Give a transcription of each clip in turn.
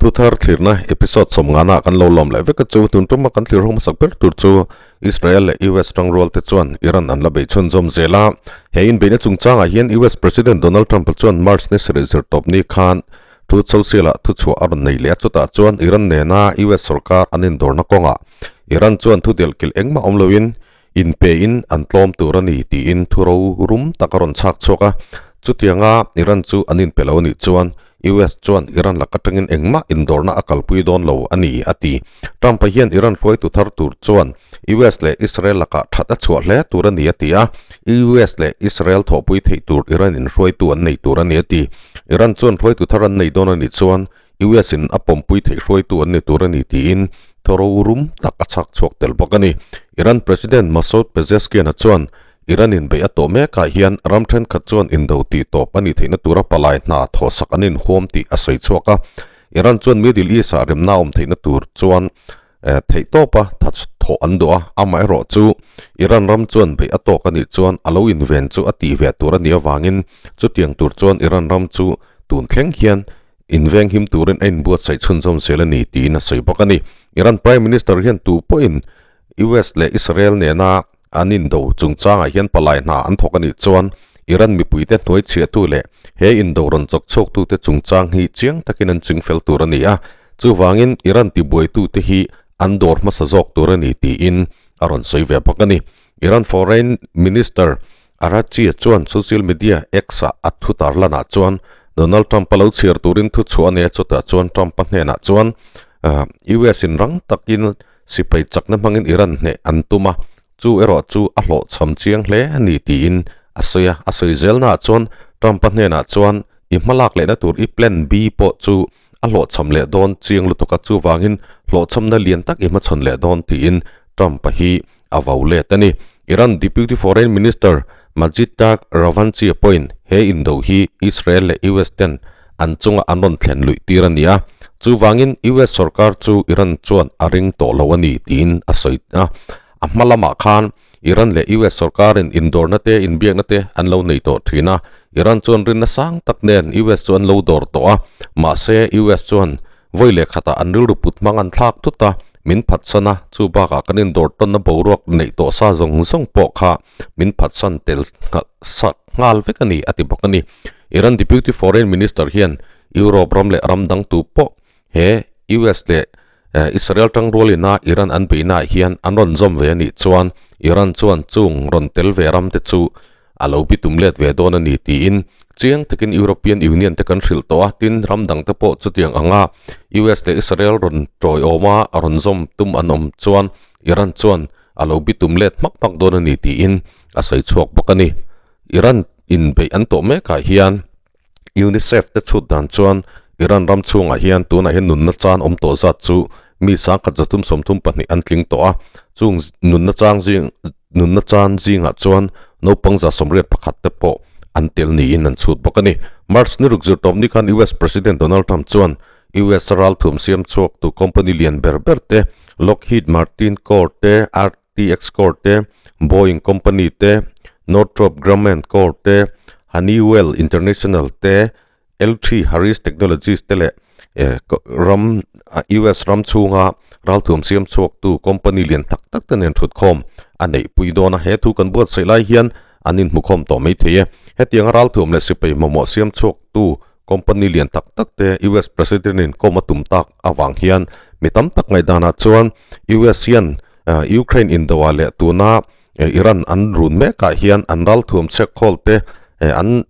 Thuthar thlirna episode sawmngana kan lo lawm leh vek a chu. Tun tuma kan thlir ho hmasak ber tur chu Israel leh US tangrual te chuan Iran an la bei chhunzawm zel a. He inbeihna chungchangah hian US President Donald Trump chuan March ni sarih zirtawp ni khan Truth Social-ah thuchhuah a rawn nei leh a. Chutah chuan Iran nena US sorkar an indawrna kawngah Iran chuan thu delhkilh engmah awm loin inpein an tlawm tur a ni tiin thu ro rum tak a rawn chhak chhuak a. Chutianga Iran chu an inpe lo a nih chuan US chuan Iran lak atangin engmah indawrna a kalpui dawn lo a ni, a ti. Trump-a hian Iran hruaitu thar tur chuan US leh Israel lakah that a chhuah hle tur a ni, a ti a. US leh Israel thawhpui theih tur Iran-in hruaitu an nei tur a ni, a ti. Iran chuan hruaitu thar an nei dawn a nih chuan US in a pawmpui theih hruaitu an ni tur a ni tiin thawro rum tak a chhak chhuak tel bawk a ni. Iran President Masoud Pezeshkian-a chuan Iran in beih a tawh mekah hian ram thenkhat chuan indo tih tawp a nih theihna tura palai hna thawhsak an inhuam tih a sawi chhuak a. Iran chuan Middle East-ah remna a awm theihna tur chuan theih tawpa thawh an duh a, amaherawh chu Iran ram chuan beih a tawk a nih chuan a lo inven chu a tih ve tur a nih avangin chutiang tur chuan Iran ram chu tun thleng hian inveng him turin a inbuatsaih chhunzawm zel a ni tiin a sawi bawk a ni. Iran Prime Minister hian tu pawhin US leh Israel nena an indo chungchangah hian palai hna an thawk a nih chuan Iran mipuite hnuai chhiahtu leh he indo rawn chawk chhuaktute chungchang hi chiang takin an chingfel tur a ni a, chuvangin Iran tibuaitute hi an dawr hmasa zawk tur a ni tiin a rawn sawi ve bawk a ni. Iran Foreign Minister Araghchi chuan social media X-ah a thu tarlanah chuan Donald Trump-a lo chhiar turin thu chhuah a nei a, chutah chuan Trump-a hnenah chuan US-in rang takin Sipai chakna hmangin Iran hneh an tum a, chu erawh chu a hlawhchham chiang hle a ni tiin a sawi a. A sawi zelnaah chuan Trump-a hnenah chuan i hmalak lehna tur i Plan B pawh chu a hlawhchham leh dawn chiang lutuk a, chuvangin hlawhchhamna lian tak i hmachhawn leh dawn tiin Trump-a hi a vo let a ni. Iran Deputy Foreign Minister Majid Takht Ravanchi pawhin he indo hi Israel leh US ten an chunga an rawn thlen luih tir a ni a, chuvangin US sorkar chu Iran chuan a ring tawh lo a ni tiin a sawi a. A hma lamah khan Iran leh US sorkarin indawrna te inbiakna te an lo nei tawh thin a, Iran chuan rinna sang tak nen US chu an lo dawr tawh a, mahse US chuan vawi leh khatah an rilru put hmang an thlak thut a, min phatsan a, chu bakah kan indawr tawnna boruak neih tawh sa zawng zawng pawh kha min phatsan tel sak nghal vek a ni, a ti bawk a ni. Iran Deputy Foreign Minister hian Europe ram leh ram dang tu pawh he US leh Israel tangrualina Iran an beihnaah hian an rawn zawm ve a nih chuan Iran chuan chung rawn tel ve ram te chu a lo bitum let ve dawn a ni tiin chiang takin European Union te kan hrilh tawh a, tin ram dang te pawh chutiang anga US leh Israel rawn tawiawma rawn zawm tum an awm chuan Iran chuan a lo bitum let hmak hmak dawn a ni tiin a sawi chhuak bawk a ni. Iran inbeih an tawh mekah hian UNICEF te chhut dan chuan Iran ram chhungah hian tunah hian nunna chan awm tawh zat chu mi sangkhat zathum sawmthum pahnih an tling tawh a, chung nunna chang zing nunna chan zingah chuan naupang za sawmriat pakhat te pawh an tel niin an chhut bawk a ni. March ni ruk zirtawp ni khan US President Donald Trump chuan US ralthum siam chhuaktu company lian ber ber te Lockheed Martin Corp te, RTX Corp te, Boeing Company te, Northrop Grumman Corp te, Honeywell International te, L3 Harris Technologies te leh ram US ram chhunga ralthuam siam chhuaktu company lian tak tak te nen thutkhawm a neihpui dawn a. He thu kan buatsaih lai hian an inhmukhawm tawh mai thei e. Hetianga ralthuam leh sipai mamawh siam chhuaktu company lian tak tak te US President in kawm a tum tak avang hian mi tam tak ngaihdanah chuan US hian Ukraine indoah leh tuna Iran an run mekah hian an ralthuam chhek khawl te an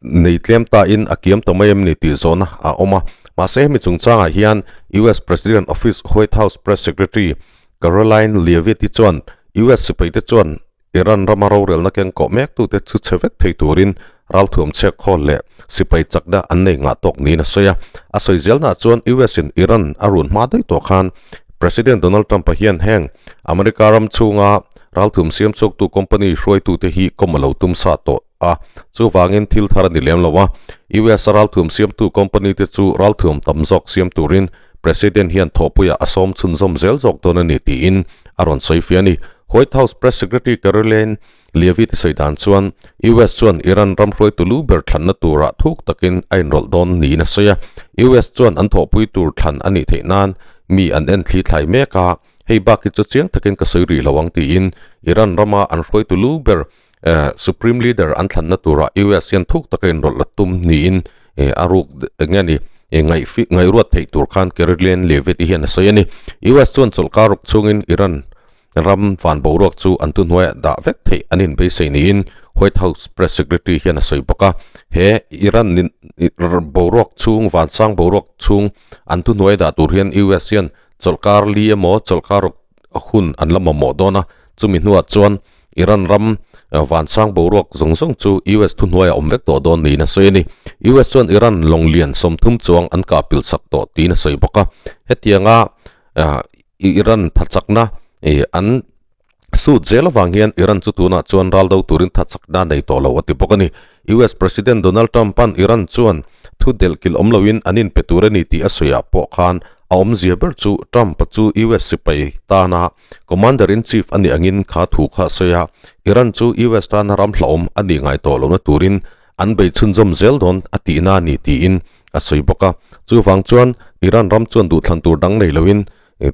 nei tlem ta in a kiam ta mai em ni tih zawhna a awm a. Mahse hemi chungchangah hian US President Office White House Press Secretary Karoline Leavitt-i chuan US sipaite chuan Iran rama rorelna keng kawh mektute chu chhe vek thei turin ralthuam chhek khawl leh sipai chakna an nei ngah tawk niin a sawi a. A sawi zelnaah chuan US-in Iran a run hma daih tawh khan President Donald Trump-a hian heng America ram chhunga ralthuam siam chhuaktu company hruaitute hi kawm a lo tum sa tawh a, chuvangin thil thar a ni lem lo a. US-a ralthuam siamtu company-te chu ralthuam tam zawk siam turin President hian thawhpuiah a sawm chhunzawm zel zawk dawn a ni tiin a rawn sawi fiah a ni. White House Press Secretary Karoline Leavitt sawi dan chuan US chuan Iran ram hruaitu lu ber thlanna turah thuk takin a inrawlh dawn niin a sawi a. US chuan an thawhpui tur thlan a nih theih nan mi an en thli thlai mek a, hei bak hi chu chiang takin ka sawi rih lo ang tiin Iran rama an hruaitu lu ber Supreme Leader an thlanna turah US hian thuk taka inrawlh la tum niin a ruk eng nge ni ngaihruat theih tur khan Karoline Leavitt hian a sawi a ni. US chuan chawlhkar ruk chungin Iran ram van boruak chu an thuhnuaiah dah vek theih an inbeisei niin White House Press Secretary hian a sawi bawk a. He Iran boruak chhung, vansang boruak chhung an thuhnuai dah tur hian US hian chawlhkar li emaw chawlhkar ruk hun an la mamawh dawn a, chumi hnuah chuan Iran ram vansang boruak zawng zawng chu US thuhnuaiah awm vek tawh dawn niin a sawi a ni. US chuan Iran lawng lian 30 chuang an kah pil chak tawh tiin a sawi bawk a. Hetianga Iran thachakna an sut zel avang hian Iran chu tunah chuan ral do turin thachakna nei tawh lo a ti bawk a ni. US President Donald Trump-a'n Iran chuan thu delhkilh awm loin an inpe tur a ni tih a sawiah pawh khan a awmzia ber chu Trump-a chu US sipai tana Commander-in-Chief a nih angin kha thu kha a sawi a, Iran chu US tana ram hlauhawm a nih ngai tawh lohna turin an bei chhunzawm zel dawn a tihna a ni tiin a sawi bawk a. Chuvang chuan Iran ram chuan duhthlan tur dang nei loin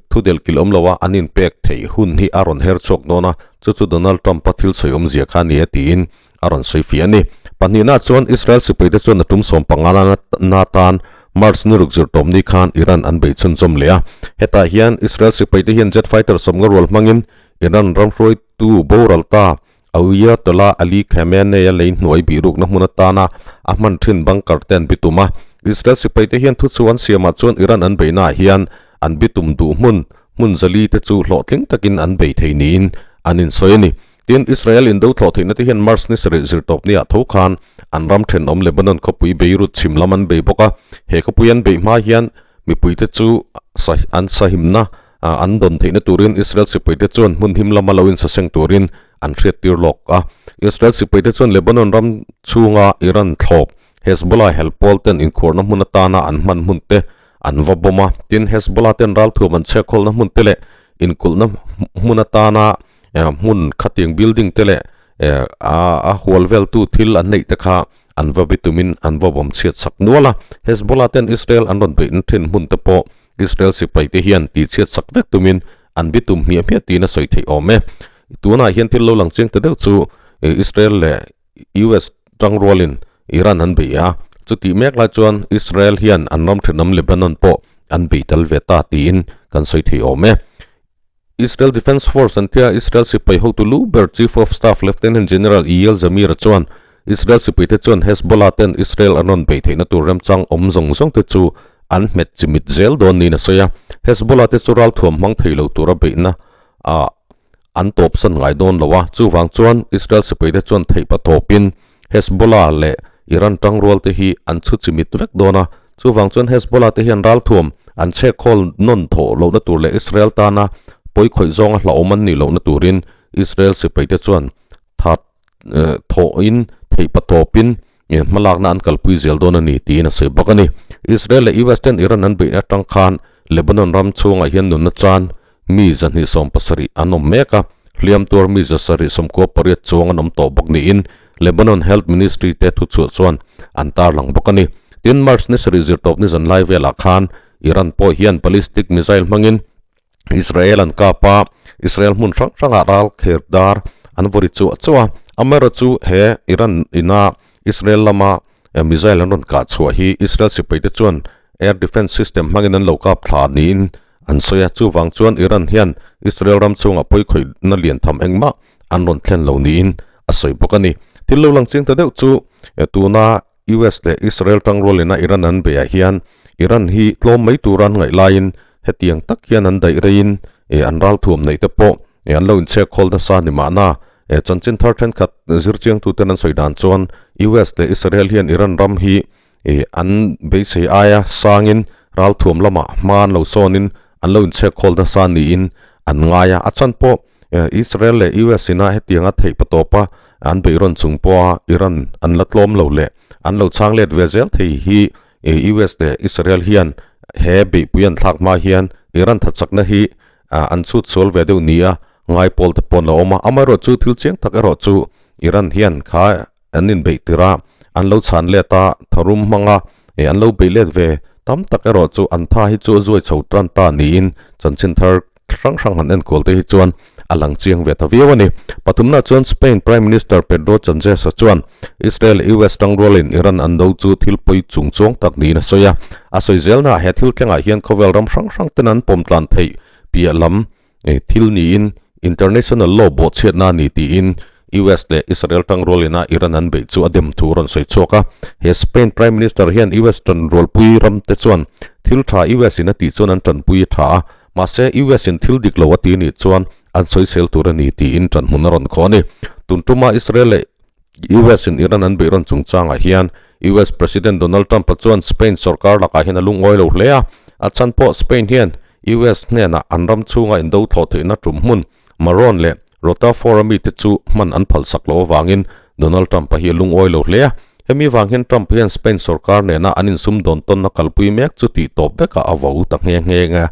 thu delhkilh awm loa an inpek theih hun hi a rawn her chhuak dawn a, chu chu Donald Trump-a thil sawi awmzia kha a ni e tiin a rawn sawi fiah a ni. Pahnihna chuan Israel sipaite chuan a tum 15 na tan March ni ruk zirtawp ni khan Iran an bei chhunzawm leh a. Hetah hian Israel sipaite hian jet fighter 50 rual hmangin Iran ram hruaitu boral ta Ayatollah Ali Khamenei-a lei hnuai bihrukna hmun atana a hman thin bunker te an bitum a. Israel sipaite hian thuchhu an siamah chuan Iran an beihnaah hian an bitum duh hmun hmun zali te chu hlawhtling takin an bei thei niin an insawi a ni. Tin, Israel indo thlawh theihna te hian March ni sarih zirtawpniah tho khan an ram thenawm Lebanon khawpui Beirut chhim lam an bei bawk a. He khawpui an beih hma hian mipuite chu an sahimna an dawn theihna turin Israel sipaite chuan hmun him lama lo insaseng turin an hriattir lawk a. Israel sipaite chuan Lebanon ram chhunga Iran thlawp Hezbollah helpawl ten inkhuarna hmun atana an hman hmun te an va bawm a. Tin, Hezbollah ten ralthuam an chhekkhawlna hmun te leh inkulhna hmun atana hmun khatiang building te leh a hual veltu thil an neih te kha an va bitumin an va bawm chhiat sak nual a. Hezbollah ten Israel an rawn beihna thin hmun te pawh Israel sipai te hian tih chhiat sak vek tumin an bitum hmiah hmiah tiin a sawi theih awm e. Tunah hian thil lo lang chiang ta deuh chu Israel leh US tangrualin Iran an bei a, chutih mek lai chuan Israel hian an ram thenawm Lebanon pawh an bei tel ve ta tiin kan sawi thei awm e. Israel Defense Force an tia Israel sipai hotu lu ber Chief of Staff Lieutenant General Eyal Zamir-a chuan Israel sipaite chuan Hezbollah ten Israel an rawn beih theihna tur remchang awm zawng zawng te chu an hmet chimit zel dawn niin a sawi a. Hezbollah te chu ralthuam hmang thei lo tura beihna ah an tawpsan ngai dawn lo a, chuvang chuan Israel sipaite chuan theihpa tawpin Hezbollah leh Iran tangrual te hi an chhu chimit vek dawn a, chuvang chuan Hezbollah te hian ralthuam an chhekhawl nawn thawh lohna tur leh Israel tana pawi khawih zawnga hlauhawm an nih lohna turin Israel sipaite chuan that thawhin theihpa tawpin hmalakna an kalpui zel dawn a ni tiin a sawi bawk a ni. Israel leh US ten Iran an beihna atang khan Lebanon ram chhungah hian nunna chan mi 270 an awm mek a, hliam tuar mi 798 chuang an awm tawh bawk niin Lebanon Health Ministry te thuchhuah chuan an tarlang bawk a ni. Tin, March ni sarih zirtawp ni zan lai velah khan Iran pawh hian ballistic missile hmangin Israel an kap a, Israel hmun hrang hrangah ral kher dar an vaw ri chuah chuah a. Amaherawhchu he Iran ina Israel lama missile an rawn kah chhuah hi Israel sipaite chuan air defence system hmangin an lo kap thla niin an sawi a, chuvang chuan Iran hian Israel ram chungah pawi khawihna lian tham engmah an rawn thlen lo niin a sawi bawk a ni. Thil lo lang chiang ta deuh chu tuna US leh Israel tangrualina Iran an beihah hian Iran hi tlawm mai tura an ngaih laiin hetiang tak hian an daih reiin an ralthuam neih te pawh an lo inchhek khawl nasa ni mahna. Chanchin thar thenkhat zirchiangtuten an sawi dan chuan US leh Israel hian Iran ram hi an beisei aia sangin ralthuam lamah hma an lo sawnin an lo inchhek khawl nasa niin an ngai a. A chhan pawh Israel leh US ina hetianga theih patawpa an beihrawn chung pawha Iran an la tlawm lo leh an lo chhang let ve zel thei hi US leh Israel hian he beihpui an thlak hma hian Iran thatchakna hi an chhut sual ve deuh nia. ngai pawl te pawh an lo awm a. Amaherawhchu thil chiang tak erawh chu Iran hian kha an inbeih tirh a, an lo chhan let a, tharum hmanga an lo beih let ve tam tak erawh chu an tha hi chu a zuai chho tan ta niin chanchin thar hrang hrang han enkual te hi chuan a lang chiang ve ta viau a ni. Pathumna chuan Spain Prime Minister Pedro Sanchez-a chuan Israel leh US tangrualin Iran an do chu thil pawi chung chuang tak niin a sawi a. A sawi zelnaah he thil thlengah hian khawvel ram hrang hrang ten an pawm tlan theih piah lam thil niin international law bawhchhiatna a ni tiin US leh Israel tangrualina Iran an beih chu a dem thu rawn sawi chhuak a. He Spain Prime Minister hian US tanrualpui ramte chuan thil tha US in a tih chuan an tanpui a tha a, Mahse, US in thil dik lo a ti nih chuan an sawisel tur a ni tiin ṭanhmun a rawn khawh a ni. Tun ṭuma Israel leh US in Iran an beih rawn chungchangah hian US President Donald Trump-a chuan Spain sorkar lakah hian a lungawi lo hle a. A chhan pawh Spain hian US hnenah an ram chhunga indo thlawh theihna ṭum hmun Maron leh Rotafora mite chu hman an phalsak loh avangin Donald Trump-a hi a lungawi lo hle a. Hemi vang hian Trump hian Spain sorkar nena an insumdawn tawnna kalpui mek chu tih tawp vekah a vo ta nghe nghe a.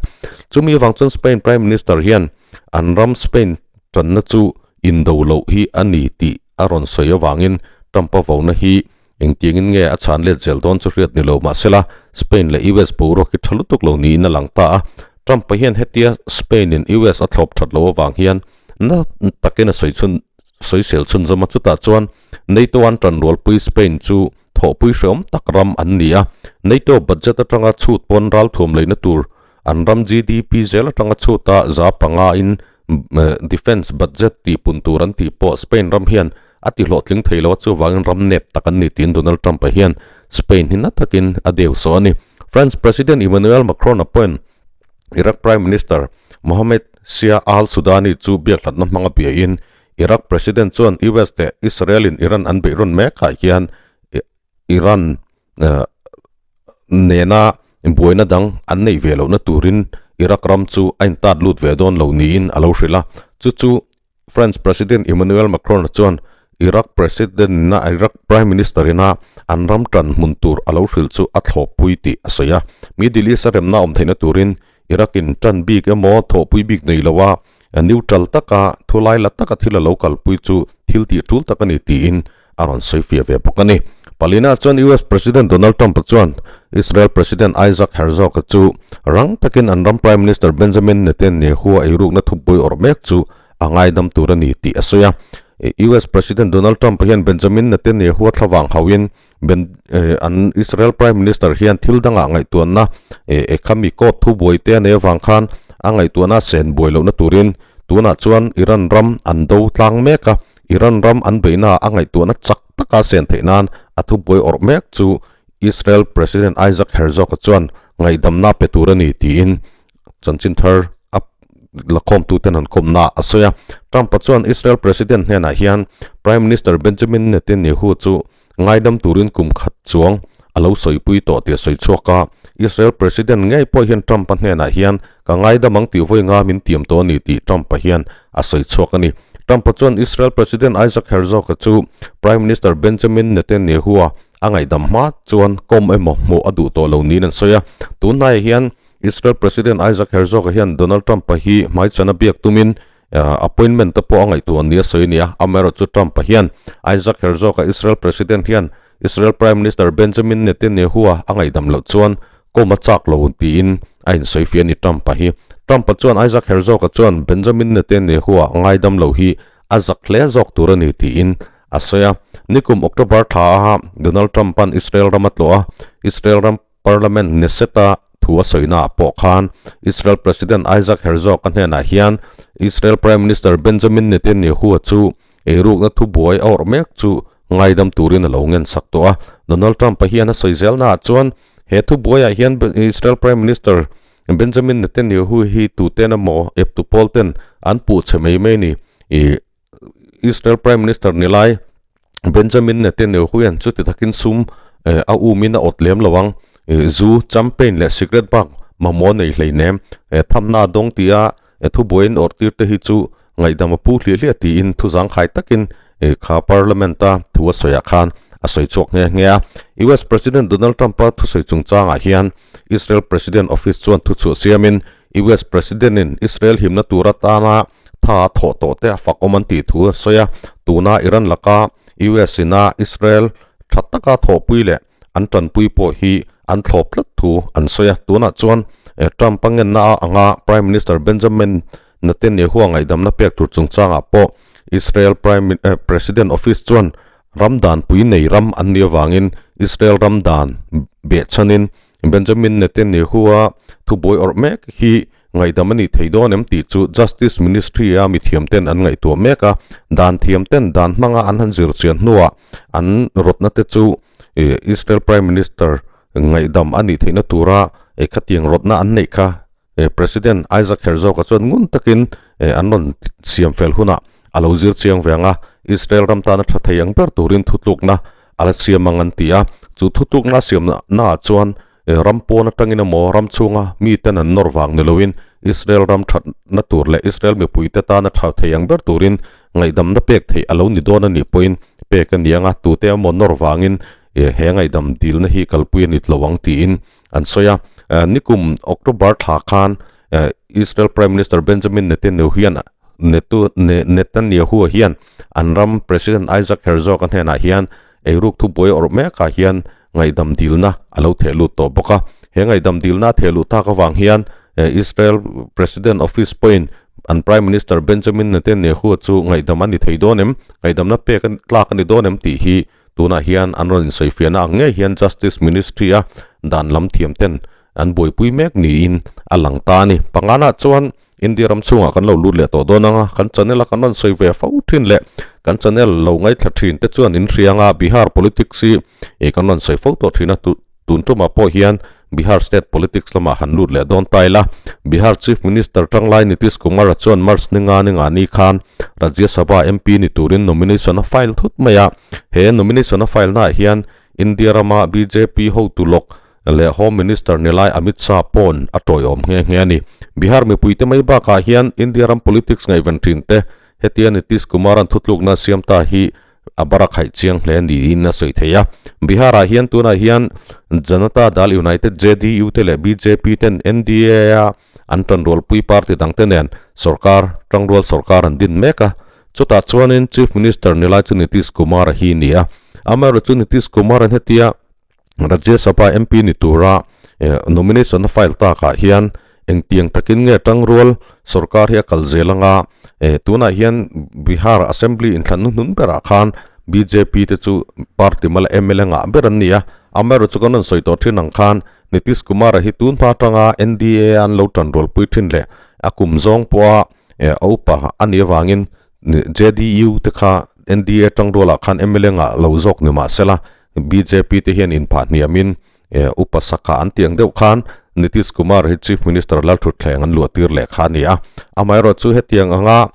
Chumi avang chuan Spain Prime Minister hian an ram Spain tanna chu indo loh hi a ni tih a rawn sawi avangin Trump-a vona hi engtiangin nge a chhan let zel dawn chu hriat ni lo mahsela Spain leh US boruak hi tha lutuk lo niin a lang ta a. Trump-a hian hetia Spain-in US a thlawp that loh avang hian na takin a sawi chhun sawisel chhunzawm a, chutah chuan NATO an tanrualpui Spain chu thawhpui hreawm tak ram an ni a, NATO budget atanga chhut pawn ralthuam leina tur an ram GDP zel atanga chhuta 5% in defence budget tihpun tur an tih pawh Spain ram hian a ti hlawhtling thei lo a, chuvangin ram nep tak an ni tiin Donald Trump-a hian Spain hi na takin a deu sawh a ni. France President Emmanuel Macron-a pawhin Iraq Prime Minister Mohammed Shia al-Sudani chu biakhlatna hmanga biain Iraq President chuan US leh Israel-in Iran an beih rawn mekah hian Iran nena buaina dang an neih ve lohna turin Iraq ram chu a intat lut ve dawn lo niin a lo hrilh a. Chu chu France President Emmanuel Macron chuan Iraq President-ina Iraq Prime Minister-ina an ram tan hmun tur a lo hrilh chu a thlawhpui tih a sawi a. Middle East a remna awm theihna turin Iraq-in tan bik emaw thawhpui bik nei loa neutral taka thulai la taka thil a lo kalpui chu thil tih tul tak a ni tiin a rawn sawi fiah ve bawk a ni. Palina chuan US President Donald Trump chuan Israel President Isaac Herzog chu rang takin an ram Prime Minister Benjamin Netanyahu a eirukna thupui awrh mek chu a ngaidam tur a ni tih a sawi a. US President Donald Trump hian Benjamin Netanyahu a thlavang hauhin Ben an Israel Prime Minister hian thil dangah ngaihtuahna ekhami court thubuai te a nei avang khan a ngaihtuahna sen buai lohna turin tunah chuan Iran ram an do tlang mek a. Iran ram an beihna a ngaihtuahna chak taka sen theih nan a thubuai awrh mek chu Israel President Isaac Herzog-a chuan ngaihdamna pe tur a ni tiin chanchin thar a lakhawmtuten an kawmna a sawi a. Trump-a chuan Israel President hnenah hian Prime Minister Benjamin Netanyahu chu ngaidam turin kum khat chuang a lo sawipui tawh tih a sawi chhuak a. Israel President ngei pawh hian Trump-a hnenah hian ka ngaidam ang tih vawi nga min tiam tawh a ni tih Trump-a hian a sawi chhuak a ni. Trump-a chuan Israel President Isaac Herzog-a chu Prime Minister Benjamin Netanyahu-a a ngaihdam hma chuan kawm emaw hmuh a duh tawh lo niin an sawi a. Tunhnaiah hian Israel President Isaac Herzog-a hian Donald Trump-a hi hmaichhana biak tumin Appointment te pawh a ngaihtuah ni a sawi a ni a, amaherawhchu Trump-a hian Isaac Herzog-a Israel President hian Israel Prime Minister Benjamin Netanyahu-a a ngaihdam loh chuan kawm a chak lo tiin a insawi fiah a ni Trump-a hi. Trump-a chuan Isaac Herzog-a chuan Benjamin Netanyahu-a ngaidam lo hi a zak hle zawk tur a ni tiin a sawi a. Nikum October thla a Donald Trump-a'n Israel ram a tlawh a, Israel ram Parliament Knesset-a thu a sawinaah pawh khan Israel President Isaac Herzog-a hnenah hian Israel Prime Minister Benjamin Netanyahu-a chu eirukna thubuai a awrh mek chu ngaidam turin a lo ngensak tawh a. Donald Trump-a hian a sawi zelnaah chuan he thubuaiah hian Israel Prime Minister Benjamin Netanyahu hi tuten emaw eptu pawlten an puh chhe mai mai ni. Israel Prime Minister ni lai Benjamin Netanyahu hian chuti takin sum a umin a awt lem lo ang. Zu, champagne leh cigarette bak mamawh nei hleinem thamna a dawng tia thubuaiin awrh tir te hi chu ngaihdam a pu hliah hliah tiin thu zangkhai takin kha Parliament-a thu a sawiah khan a sawi chhuak nghe nghe a. US President Donald Trump-a thusawi chungchangah hian Israel President Office chuan thuchhuah siamin US President-in Israel himna tur atana. Tha a thawh tawh te a fak awm an tih thu a sawi a, tuna Iran laka US ina Israel tha taka thawhpui leh an tanpui pawh hi an thlawp tlat thu an sawi a. Tunah chuan Trump a ngenna a anga Prime Minister Benjamin Netanyahu a ngaihdamna pek tur chungchangah pawh Israel Prime President Office chuan ram danpui nei ram an nih avangin Israel ram dan behchhanin Benjamin Netanyahu-a thubuai awrh mek hi Ngaihdam a nih thei dawn em tih chu Justice Ministry-a mithiamten an ngaihtuah mek a, dan thiamten dan hmanga an han zir chian hnuah an rawtna te chu Israel Prime Minister ngaihdam a nih theihna tura khatiang rawtna an neih kha President Isaac Herzog-a chuan ngun takin an rawn siam fel hunah a lo zir chiang ve ang a, Israel ram tana tha thei ang ber turin thutlukna a la siam ang an ti a, chu thutlukna a siamnaah chuan Ram pawn atangin emaw ram chhunga miten an nawr vang ni loin Israel ram thatna tur leh Israel mipuite tana tha thei ang ber turin ngaihdamna pek theih a lo ni dawn a nih pawhin pek a ni ang a, tute emaw nawr vangin he ngaihdam dilna hi kalpui a nit lo ang tiin an sawi a. Nikum October thla khan Israel Prime Minister Benjamin Netanyahu hian Netanyahu hian an ram President Isaac Herzog-a hnenah hian Eiruk thubuai awrh mekah hian ngaihdam dilna a lo theh lut tawh bawk a. He ngaihdam dilna a theh luh tak avang hian Israel President Office pawhin an Prime Minister Benjamin Netanyahu chu ngaihdam a ni thei dawn em, ngaihdamna pek tlak a ni dawn em tih hi tunah hian an rawn insawifiahna ang ngei hian Justice Ministry-a dan lam thiamten an buaipui mek niin a lang ta a ni. Pangana chuan India ram chhungah kan lo lut leh tawh dawn ang a, kan channel a kan rawn sawi ve fo thin leh kan channel lo ngaithla thin te chuan in hria ang a, Bihar politics hi ih kan rawn sawi fo tawh thin a, tun tumah pawh hian Bihar state politics lamah han lut leh dawn ta ila. Bihar Chief Minister tanglai Nitish Kumar-a chuan March ni nga ni nga ni khan Rajya Sabha MP ni turin nomination a file thut mai a, he nomination a file naah hian India rama bjp hotu lawk leh Home Minister ni lai Amit Shah pawn a tawiawm nghe nghe a ni. Bihar mipuite mai bakah hian India ram politics ngaihven thin te hetia Nitish Kumar-a'n thutlukna a siam ta hi a bar a khaih chiang hle niin a sawi thei a. Bihar-ah hian tunah hian Janata Dal United, JDU, te leh bjp ten NDA-a an tanrualpui party dangte nen sorkar tangrual sorkar an din mek a. Chutah chuanin Chief Minister ni lai chu Nitish Kumar-a hi ni a. Amaherawhchu Nitish Kumar-a'n hetia Rajya Sabha MP ni tura nomination a file takah hian engtiang takin nge tangrual sorkar hi a kal zel anga tunah hian Bihar Assembly inthlan hnuhnun berah khan bjp te chu party mala mla ngah ber an ni a, amaherawhchu kan rawn sawi tawh thin ang khan Nitish Kumar-a hi tun hma atanga NDA an lo tanrualpui thin leh a kum zawng pawha a upa a nih avangin JDU te kha NDA tangrualah khan mla ngah lo zawk ni mahsela Bjp te hian inphah hniamin Upa Saka an tiang deuh khan Nitish Kumar hi Chief Minister Lalthutthleng an luah tir leh kha a ni a. Amaherawhchu hetiang anga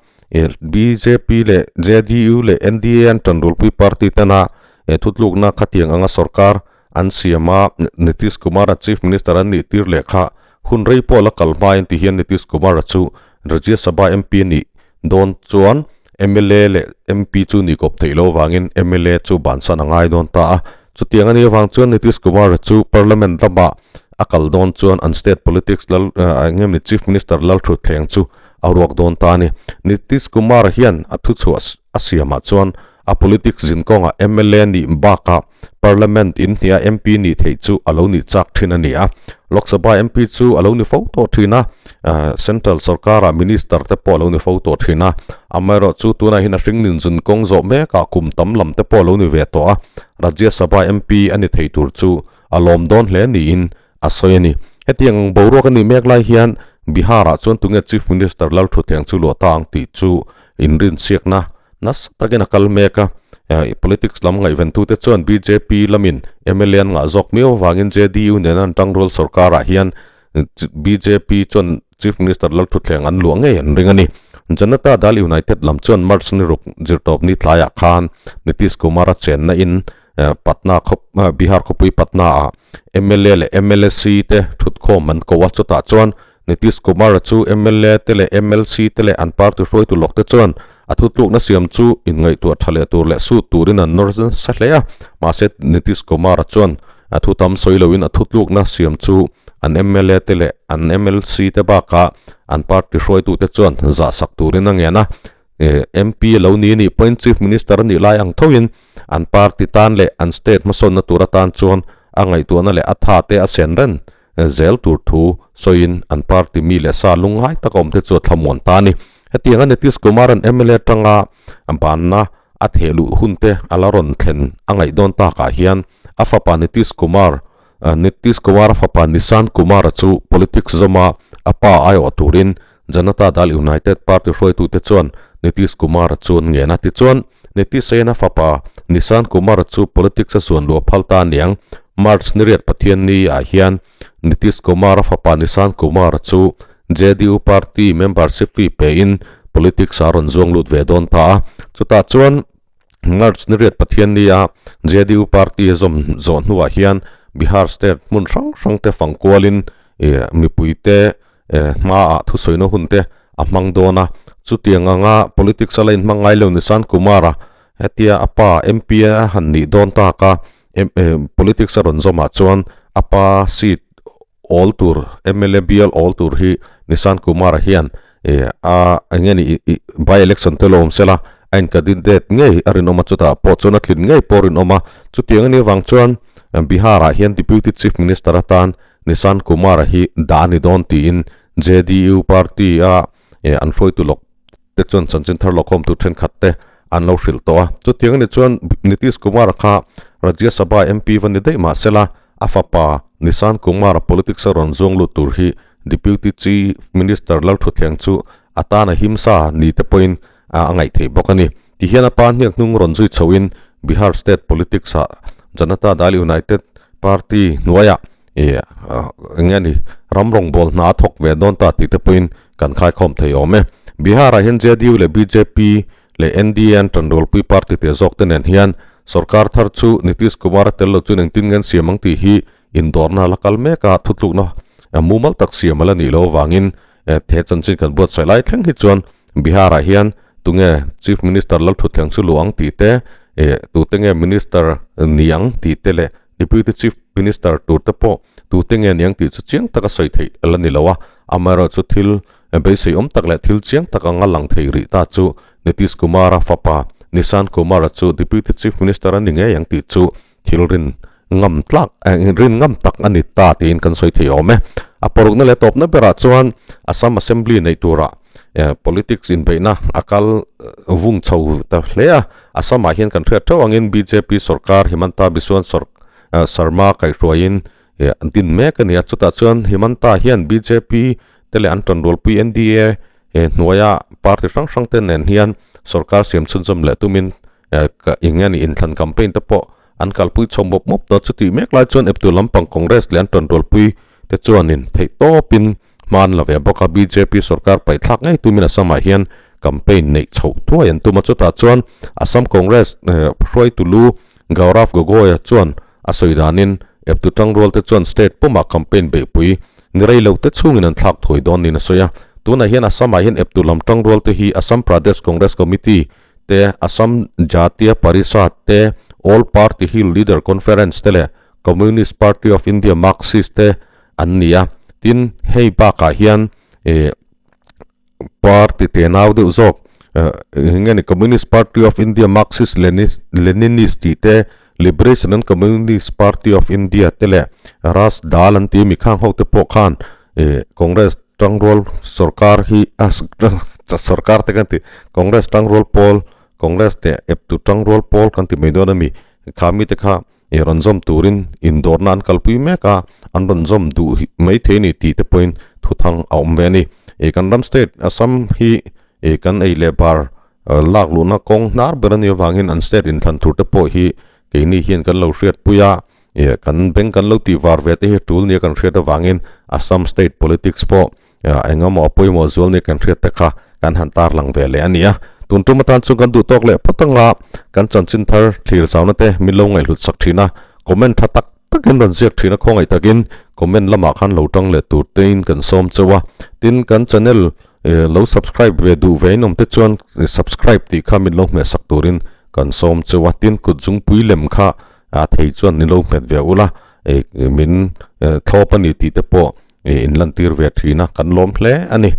bjp leh JDU leh NDA an tanrulpui party tena thutlukna khatiang anga sorkar an siam a, Nitish Kumar-a Chief Minister an nih tir leh kha hun rei pawh la kal hmain ti hian Nitish Kumar-a chu Rajya Sabha MP nih dawn chuan mla leh MP chu nih kawp theih loh avangin mla chu bansan a ngai dawn ta a. Chutiang a nih avang chuan Nitish Kumar chu Parliament lamah a kal dawn chuan an state politics lal eng nge Chief Minister Lalthutthleng chu a ruak dawn ta a ni. Nitish Kumar hian a thuchhuah a siamah chuan a politics zin kawngah mla nih bakah Parliament in hniah MP nih theih chu a lo nih chak thin a ni a. Lok Sabha MP chu a lo ni fo tawh thin a, Central sorkarah Minister te pawh a lo ni fo tawh thin a. Amaherawhchu tunah hian a hringnin zun kawng zawh mekah kum tam lam te pawh a lo ni ve tawh a, Rajya Sabha MP a ni thei tur chu a lawm dawn hle niin a sawi a ni. Hetiang ang boruak a nih mek lai hian Bihar-ah chuan tunge Chief Minister Lalthutheng chu luah ta ang tih chu inrinchhiakna nasa takin a kal mek a. Politics lam ngaihventute chuan bjp lamin mla an ngah zawk miau avangin JDU nena an tangrual sorkarah hian bjp chuan Chief Minister Lalthutthleng an luah ngei an ring a ni. Janata Dal United lam chuan March ni ruk zirtawpni tlaiah khan Nitish Kumar-a chenna in Patna khawp Bihar khawpui Patna-ah mla leh MLC te thutkhawm an ko a, chutah chuan Nitish Kumar-a chu mla te leh MLC te leh an party hruaitu lawk te chuan a thutlukna siam chu inngaihtuah tha leh tur leh sut turin an nawr nasa hle a, mahse Nitish Kumar-a chuan a thu tam sawi loin a thutlukna siam chu an mla te leh an mlc te bakah an party hruaitute chuan zahsak turin a ngen a. MP a lo ni a nih pawhin Chief Minister a nih lai ang thoin an party tan leh an state hmasawnna tur atan chuan a ngaihtuahna leh a tha te a sen reng zel tur thu sawiin an party mi leh sa lungngai taka awmte chu a thlamuan ta a ni. Hetianga Nitish Kumar-a'n mla atanga banna a theh luh hunte a la rawn thlen a ngaih dawn takah hian a fapa Nitish Kumar Nitish Kumar-a fapa Nishant Kumar-a chu politics zawma a pa aiawh turin Janata Dal United Party hruaitute chuan Nitish Kumar-a chu an ngen a. Tichuan, Nitish aiin a fapa Nishant Kumar-a chu politics a zuan luah phal ta aniang. March ni riat Pathianni ah hian Nitish Kumar-a fapa Nishant Kumar-a chu JDU party membership fee pein politics ah a rawn zuang lut ve dawn ta a. Chutah chuan March ni riat Pathianni ah JDU party a zawm zawh hnuah hian Bihar state hmun hrang hrang te fang kualin mipuite hmaah thusawiina hun te a hmang dawn a, chutiang anga politics a la inhmang ngai lo Nishant Kumar-a hetia a pa MP a han nih dawn tak a, politics a rawn zawmah chuan a pa seat awl tur mla bial awl tur hi Nishant Kumar-a hian a eng nge ni by election te lo awm sela a in candidate ngei a rinawm a, chutah pawh chuan a tlin ngei pawh a rinawm a, chutiang anih avang chuan Bihar-ah hian Deputy Chief Minister atan Nishant Kumar-a hi dah a ni dawn tiin JDU party-a an hruaitu lawk te chuan chanchin thar lawkhawmtu thenkhat te an lo hrilh tawh a. Chutiang a ni chuan Nitish Kumar-a kha Rajya Sabha MP va ni daih mah sela a fapa Nishant Kumar-a politics-a rawn zuang lut tur hi Deputy Chief Minister Lalthutthleng chu a tan a himsa ni te pawhin a ngaih theih bawk a ni. Tihian a pa hniak hnung rawn zui chhoin Bihar state politics-ah Janata Dal United Party hnuaiah ih eng nge ni ram rawngbâwl hna a thawk ve dawn ta tih te pawhin kan khaikhawm thei awm e. Bihar-ah hian JDU leh bjp leh NDA an ṭanrualpui party te zawk te nen hian sorkar thar chu Nitish Kumar-a tel lo chuan engtin nge an siam ang tih hi indawrna a la kal mek a, thutlukna mumal tak siam a la nih loh avangin He chanchin kan buatsaih lai thleng hi chuan Bihar-ah hian tunge Chief Minister Lalthutthleng chu luh ang tih te, tute nge Minister ni ang tih te leh Deputy Chief Minister tur te pawh tute nge ni ang tih chu chiang taka sawi theih a la ni lo a. Amaherawhchu thil beisei awm tak leh thil chiang tak anga lang thei rih ta chu Nitish Kumar-a fapa Nishant Kumar-a chu Deputy Chief Minister a ni ngei ang tih chu Thil rin ngam tlak rin ngam tak a ni ta tiin kan sawi thei awm e. A parukna leh tawpna berah chuan Assam Assembly neih turah politics inbeihna a kal vung chho ta hle a. Assam-ah hian kan hriat theuh angin bjp sorkar Himanta Biswan Sarma kaihhruaiin an din mek a ni a. Chutah chuan Himanta hian bjp te leh an tanrualpui NDA hnuaia party hrang hrang te nen hian sorkar siam chhunzawm leh tumin Eng nge ni inthlan campaign te pawh an kalpui chho mawp mawp tawh chutih mek lai chuan eptu lampang Congress leh an tanrualpui te chuanin theih tawpin hma an la ve bawk a, bjp sorkar paihthlak ngei tumin Assam-ah hian campaign neih chhoh thuai an tum a, chutah chuan Assam Congress hruaitu lu Gaurav Gogoi-a chuan a sawi danin eptu tangrual te chuan state pumah campaign beihpui ni rei lo te chhungin an thlak thuai dawn niin a sawi a, tunah hian Assam-ah hian eptu lam tangrual te hi Assam Pradesh Congress Committee te, Assam Jatiya Parishad te, All Party Hill Leader Conference te leh Communist Party of India Marxist te an ni a. Tin, hei bakah hian ih party tenau deuh zawk eng nge ni Communist Party of India Marxist Leninist tih te, Liberation and Communist Party of India te leh Ras Dal an tih mi khang ho te pawh khan ih Congress Tangrual sorkar hi a sorkar te kan ti Congress tangrual pawl Congress te eptu tangrual pawl kan ti mai dawn a mi kha mite kha ih rawn zawm turin indawrna an kalpui mek a an rawn zawm duh mai thei a ni tih te pawhin thuthang a awm ve a ni ih kan ram state Assam hi ih kan ei leh bar lak luhna kawng hnar ber a nih avangin an state inthlan tur te pawh hi keini hian kan lo hriatpui a. Ih kan bank kan lo tih var ve te hi tul nia kan hriat avangin Assam state politics pawh engemaw a pawimawh zual nia kan hriat te kha kan han tarlang ve leh a ni a. Tun tum atan chuan kan duh tawk leh phawt anga kan chanchin thar thlir zauna te min lo ngaihhlut sak thin a, comment tha tak takin rawn ziak thin a khawngaih takin comment lamah khan lo tang leh tur tein kan sawm chauh a. Tin kan channel lo subscribe ve duh ve in awm te chuan subscribe tih kha min lo hmeh sak turin kan sawm chauh a. Tin kut zungpui lem kha A thei chuan ni lo hmet ve ula. Min thlawp a ni tih te pawh in lantir ve thin a, kan lawm hle a ni.